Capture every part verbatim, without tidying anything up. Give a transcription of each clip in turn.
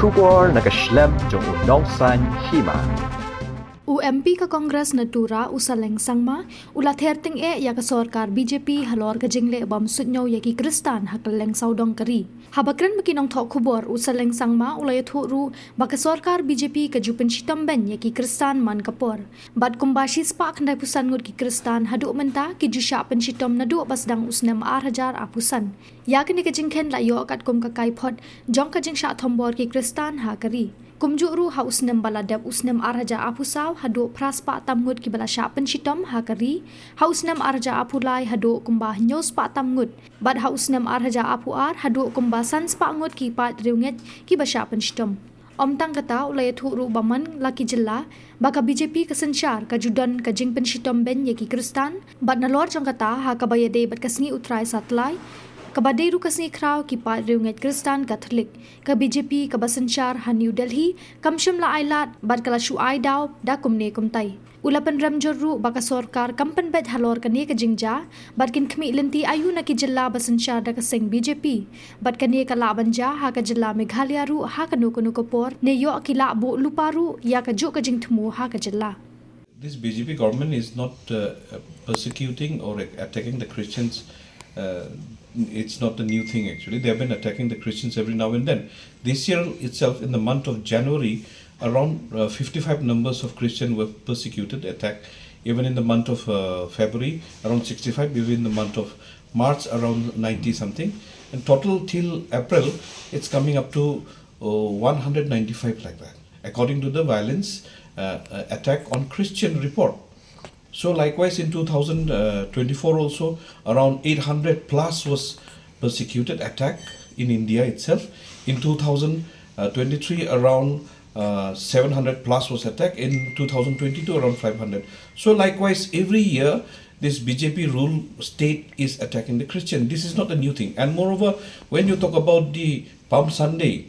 Khubor na ka shlem jong u Nongsaiñ Hima. U M P ka Congress na Tura, u Saleng Sangma, u la ther tyngeh ïa ka sorkar B J P halor ka jingleh bam suidñiew ïa ki Khristan ha kylleng sawdong ka ri. Haba kren bad ki nongthoh khubor, u Saleng Sangma u la ïathuh ruh ba ka sorkar B J P ka ju pynshitom beiñ ïa ki Khristan man ka por. Bad kumba shispah khyndai phew san ngut ki Khristan haduh mynta ki ju shah pynshitom naduh ba sdang u snem ar hajar arphew san. Ïa kane ka jingkhein la ïoh katkum ka kaiphod jong ka jingshah thombor ki Khristan ha ka ri. Kumjuh ruh ha u snem ba la dep, u snem ar hajar arphew saw, haduh phra spah tam ngut kiba la shah pynshitom ha ka ri. Ha u snem ar hajar arphew lai haduh kumba hynñiew spah tam ngut. Bad ha u snem ar hajar arphew ar haduh kumba san spah ngut ki paid riewngeit kiba shah pynshitom. Ym tang kata, u la ïathuh ruh ba man la ki jylla ba ka B J P ka synshar ka ju don ka jingpynshitom beiñ ïa ki Khristan, bad nalor jong kata, ha kaba ïadei bad ka sngi U Trai Satlai, kaba dei ruh ka sngi khraw ki paid riewngeit Khristan Katholik, ka B J P kaba synshar ha New Delhi kam shym la ailad bad ka la shu ai daw da kumne kumtai. U la pynrem jur ruh ba ka sorkar kam pynbeit halor kane ka jingjia, bad kin khmih lynti aïu na ki jylla ba synshar da ka seng B J P. Bad kane ka lah ban jia ha ka jylla Meghalaya ruh ha kano kano ka por, ne ïoh ki lah buh lypa ruh ïa kajuh ka jingthmu ha ka jylla. This B J P government is not uh, persecuting or attacking the Christians. Uh, it's not a new thing actually. They have been attacking the Christians every now and then. This year itself, in the month of January, around uh, fifty-five numbers of Christians were persecuted, attacked. Even in the month of uh, February, around sixty-five. Even in the month of March, around ninety something. And total till April, it's coming up to uh, one hundred ninety-five like that, according to the violence uh, uh, attack on Christian report. So likewise, in two thousand twenty-four also, around eight hundred plus was persecuted, attack in India itself. In two thousand twenty-three, around uh, seven hundred plus was attacked. In two thousand twenty-two, around five hundred. So likewise, every year, this B J P rule state is attacking the Christian. This is not a new thing. And moreover, when you talk about the Palm Sunday,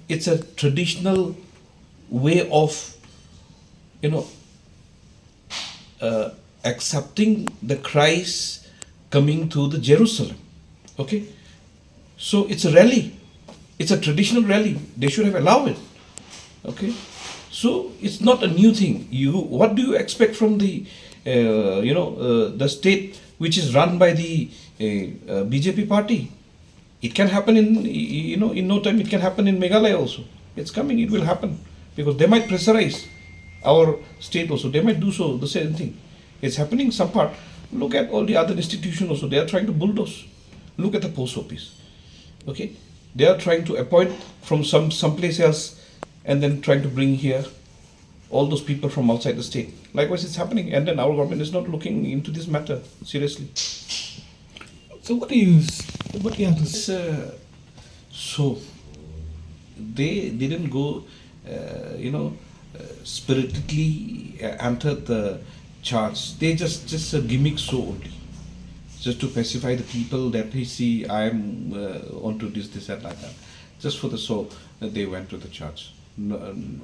it's a traditional way of, you know, uh, accepting the Christ coming to the Jerusalem. Okay? So it's a rally. It's a traditional rally. They should have allowed it. Okay? So it's not a new thing. You, what do you expect from the, uh, you know, uh, the state which is run by the uh, uh, B J P party? It can happen in, you know, in no time. It can happen in Meghalaya also. It's coming. It will happen because they might pressurize our state also. They might do so, the same thing. It's happening some part. Look at all the other institutions also. They are trying to bulldoze. Look at the post office. Okay, they are trying to appoint from some someplace else, and then trying to bring here all those people from outside the state. Likewise, it's happening, and then our government is not looking into this matter seriously. So what do you s- what do you have to s- Uh, so they didn't go, uh, you know, uh, spiritedly uh, enter the church. They just just a gimmick show only, just to pacify the people that, "Hey, see, I'm uh, onto this, this, and like that." Just for the show, uh, they went to the church. No, um,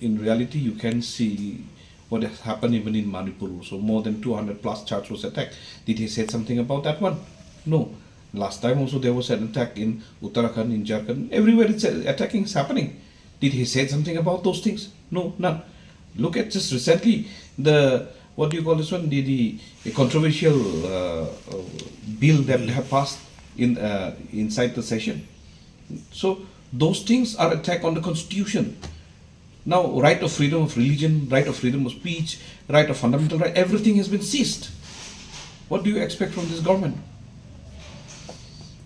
in reality, you can see what has happened even in Manipur also. More than two hundred plus church was attacked. Did he say something about that one? No. Last time also there was an attack in Uttarakhand, in Jharkhand. Everywhere it's a, attacking is happening. Did he say something about those things? No, none. Look at just recently the, what do you call this one? The, the controversial uh, uh, bill that they have passed in uh, inside the session. So those things are attack on the constitution. Now, right of freedom of religion, right of freedom of speech, right of fundamental right, everything has been seized. What do you expect from this government?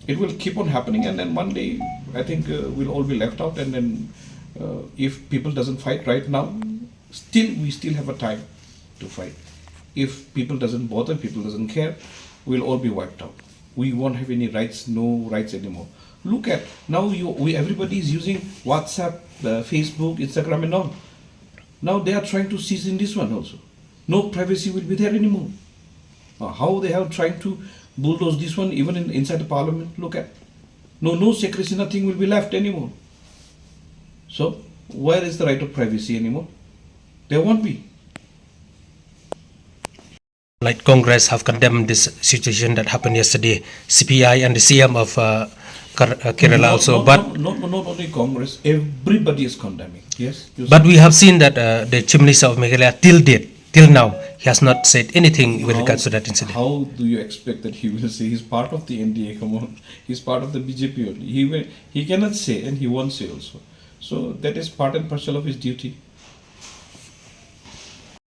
It will keep on happening, and then one day, I think uh, we'll all be left out. And then, uh, if people doesn't fight right now, still we still have a time to fight. If people doesn't bother, people doesn't care, we'll all be wiped out. We won't have any rights, no rights anymore. Look at now, you, we, everybody is using WhatsApp, uh, Facebook, Instagram, and all. Now they are trying to seize in this one also. No privacy will be there anymore. Uh, how they have trying to bulldoze this one even in, inside the parliament? Look at, no, no secrecy, nothing will be left anymore. So where is the right of privacy anymore? There won't be. Like Congress have condemned this situation that happened yesterday. C P I and the C M of uh, Kar- uh, Kerala Not- also, not- but not, not, not, not only Congress, everybody is condemning. Yes. You but we have seen that uh, the Chief Minister of Meghalaya till date, till now, he has not said anything with How- regards to that incident. How do you expect that he will say? He's part of the N D A? Come on, he's part of the B J P only. He will, he cannot say, and he won't say also. So that is part and parcel of his duty.